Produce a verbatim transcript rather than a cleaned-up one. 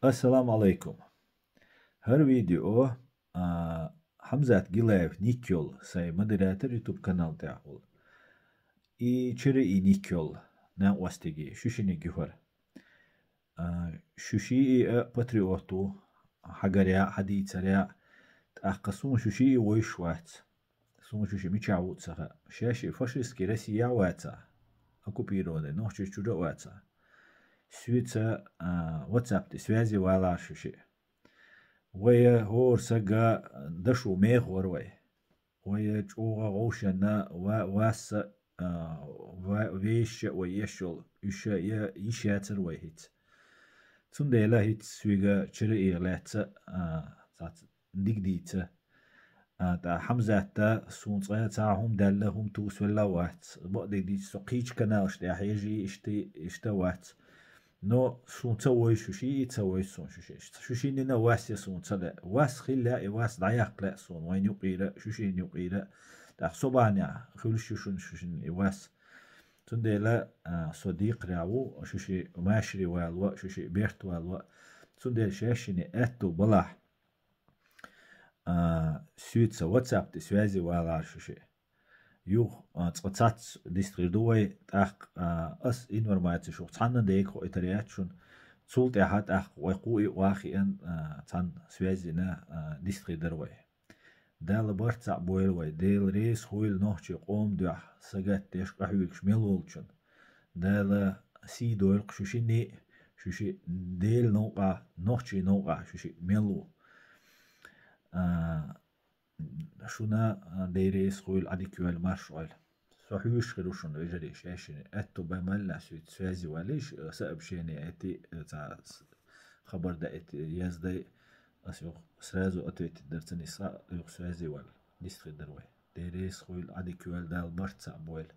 Ассаламу алайкум. ХӀара видео, а, Хьамзат Гилаев ник йола сай модератор YouTube канал тӀехь волу. И чуьра и ник йола накъостиге, шу шиниг ю хӀара. А, шу шиъ а патриот ву, хьагарехь, хьадийцарехь, тӀаккха суна шу шиъ вовзуш вац. Суна шу шиъ мичахь ву ца хаьа. Шаьш и фашистский Россия вацахь, оккупированный, нохчийчуьра а вацахь. Суьца, а, WhatsApp тӀе связи валахьара шу шиъ. Вай хӀора сага дашо мехора вай. Вай чӀогӀа гӀовшенна ва-, васса, а, ва-, вешша а вай еш йолу, уьш а я йиш яцара вай хӀинца. Цундела хӀинца соьга чуьра и лаьцна, а, цхьацца дика дийца. А, тӀаккха Хьамзатта суна цкъа цхьа хӀума даьлла, хӀума тусавелла а вац. Бакъдерг дийцича, со кхечу каналаш тӀехь хьежий, иштта, иштта а вац. Но суна ца вовзу шу шиъ, и ца вовзу суна шу шиъ. Шу шиннина вас я суна ца лаьа. Вас хила лаьа, и вас дӀаяккха лаьа суна, вайна юкъера, шу шинна юкъера. ТӀаккха со бахьанехь хуьлуш ю шуна шу шиннина и вас. Цундела, а, со декхарехь ву, шу шиъ машаре вало, шу шиъ берта вало. Цундела шаьш шиннан аьтту балахь. А, суьца WhatsApp тӀе связи валахьара шу шиъ. Юха, а, цкъа цхьацца дистхир ду вай, тӀаккха, а, ас информаци шух цхьанна дега хоуьйтур яц шуна. Цул тӀаьхьа тӀаккха вай кху и вахиан, а, цхьанна связина, а, дистхир дара вай. Дала барт цхьаъ бойла вай, Дела реза хуйла нохчий къоман дуьхьа сагатдеш къахьоьгуш мел волчун. Дала сий дойла шу шиннан, шу шиъ Делан новкъахь, нохчий новкъахь шу шиъ мел ву. А, шуна, а, Дела реза хуйла, Ӏадика йойла, марша Ӏойла. Со хьоьжуш хир ву шуна, вежарий, шаьш шиннан аьтту бан мел а суьйца связи валийша, а, сообщение эти, а, цхьа с-, хабар даийти, яздай, ас юха сразу ответить дара цунна, и схьа юха связи вала. Дистхир дара вай. Дела реза хуйла, Ӏадика йойла, Дала барт цхьаъ бойла.